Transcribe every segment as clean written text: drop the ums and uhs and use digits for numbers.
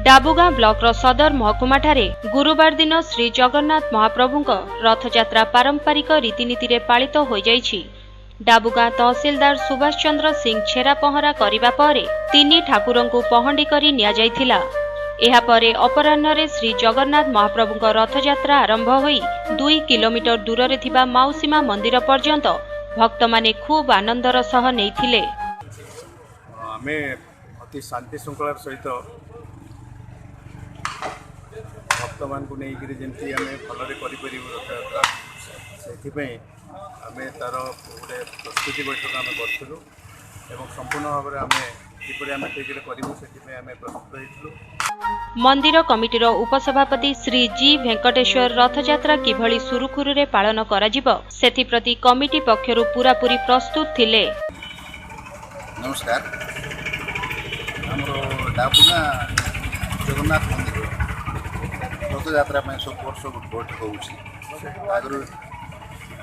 ଡାବୁଗାଁ ବ୍ଲକର ସଦର ମହକୁମାଠାରେ ଗୁରୁବାର ଦିନ ଶ୍ରୀ ଜଗନ୍ନାଥ ମହାପ୍ରଭୁଙ୍କ ରଥଯାତ୍ରା ପାରମ୍ପରିକ ରୀତିନୀତିରେ ପାଳିତ ହୋଇଯାଇଛି। ଡାବୁଗାଁ ତହସିଲଦାର ସୁଭାଷ ଚନ୍ଦ୍ର ସିଂ ଛେରା ପହଁରା କରିବା ପରେ ତିନି ଠାକୁରଙ୍କୁ ପହଣ୍ଡି କରି ନିଆଯାଇଥିଲା। ଏହାପରେ ଅପରାହ୍ନରେ ଶ୍ରୀ ଜଗନ୍ନାଥ ମହାପ୍ରଭୁଙ୍କ ରଥଯାତ୍ରା ଆରମ୍ଭ ହୋଇ 2 କିଲୋମିଟର ଦୂରରେ ଥିବା ମାଉସୀମା ମନ୍ଦିର ପର୍ଯ୍ୟନ୍ତ ଭକ୍ତମାନେ ଖୁବ୍ ଆନନ୍ଦର ସହ ନେଇଥିଲେ। ଆମେ ଅତି ଶାନ୍ତି ଶୃଙ୍ଖଳାର ସହିତ ଭକ୍ତମାନଙ୍କୁ ନେଇକରି ଯେମିତି ଆମେ ଭଲରେ କରିପାରିବୁ ରଥଯାତ୍ରା, ସେଥିପାଇଁ ଆମେ ତା'ର ଗୋଟେ ପ୍ରସ୍ତୁତି ବୈଠକ ଆମେ କରିଥିଲୁ ଏବଂ ସମ୍ପୂର୍ଣ୍ଣ ଭାବରେ ଆମେ କିପରି ଆମେ ଠିକରେ କରିବୁ, ସେଥିପାଇଁ ଆମେ ପ୍ରସ୍ତୁତ ହେଇଥିଲୁ। ମନ୍ଦିର କମିଟିର ଉପସଭାପତି ଶ୍ରୀ ଜି ଭେଙ୍କଟେଶ୍ୱର ରଥଯାତ୍ରା କିଭଳି ସୁରୁଖୁରୁରେ ପାଳନ କରାଯିବ, ସେଥିପ୍ରତି କମିଟି ପକ୍ଷରୁ ପୂରାପୂରି ପ୍ରସ୍ତୁତ ଥିଲେ। ନମସ୍କାର। ଆମର ଡାବୁଗାଁ ଜଗନ୍ନାଥ ମନ୍ଦିର ରଥଯାତ୍ରା ପାଇଁ ସବୁ ବର୍ଷ ଗୋଟେ ବୈଠକ ହେଉଛି। ଆଗରୁ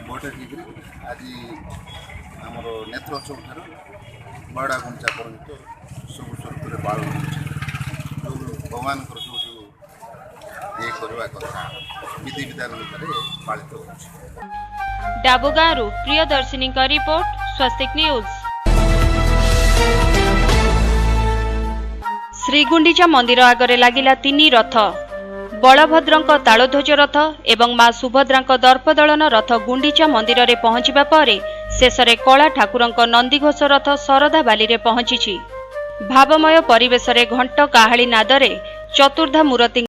ବୈଠକ ହେଇକରି ଆଜି ଆମର ନେତ୍ରୋତ୍ସବ ଠାରୁ ବାହୁଡ଼ା ଗୁଣ୍ଡିଚା ପର୍ଯ୍ୟନ୍ତ ସବୁ ସୁରୁଖୁରୁରେ ପାଳନ ହେଉଛି। ଯେଉଁ ଭଗବାନଙ୍କର ଯେଉଁ ଯେଉଁ ଇଏ କରିବା କଥା, ବିଧିବିଧାନ ଅନୁସାରେ ପାଳିତ ହେଉଛି। ଡାବୁଗାଁରୁ ପ୍ରିୟଦର୍ଶିନୀଙ୍କ ରିପୋର୍ଟ, ସ୍ୱସ୍ତିକ ନ୍ୟୁଜ୍। ଶ୍ରୀଗୁଣ୍ଡିଚା ମନ୍ଦିର ଆଗରେ ଲାଗିଲା ତିନି ରଥ। ବଳଭଦ୍ରଙ୍କ ତାଳଧ୍ୱଜ ରଥ ଏବଂ ମା ସୁଭଦ୍ରାଙ୍କ ଦର୍ପଦଳନ ରଥ ଗୁଣ୍ଡିଚା ମନ୍ଦିରରେ ପହଞ୍ଚିବା ପରେ ଶେଷରେ କଳା ଠାକୁରଙ୍କ ନନ୍ଦିଘୋଷ ରଥ ଶରଧାବାଲିରେ ପହଞ୍ଚିଛି। ଭାବମୟ ପରିବେଶରେ ଘଣ୍ଟ କାହାଳି ନାଦରେ ଚତୁର୍ଦ୍ଧା ମୂରତି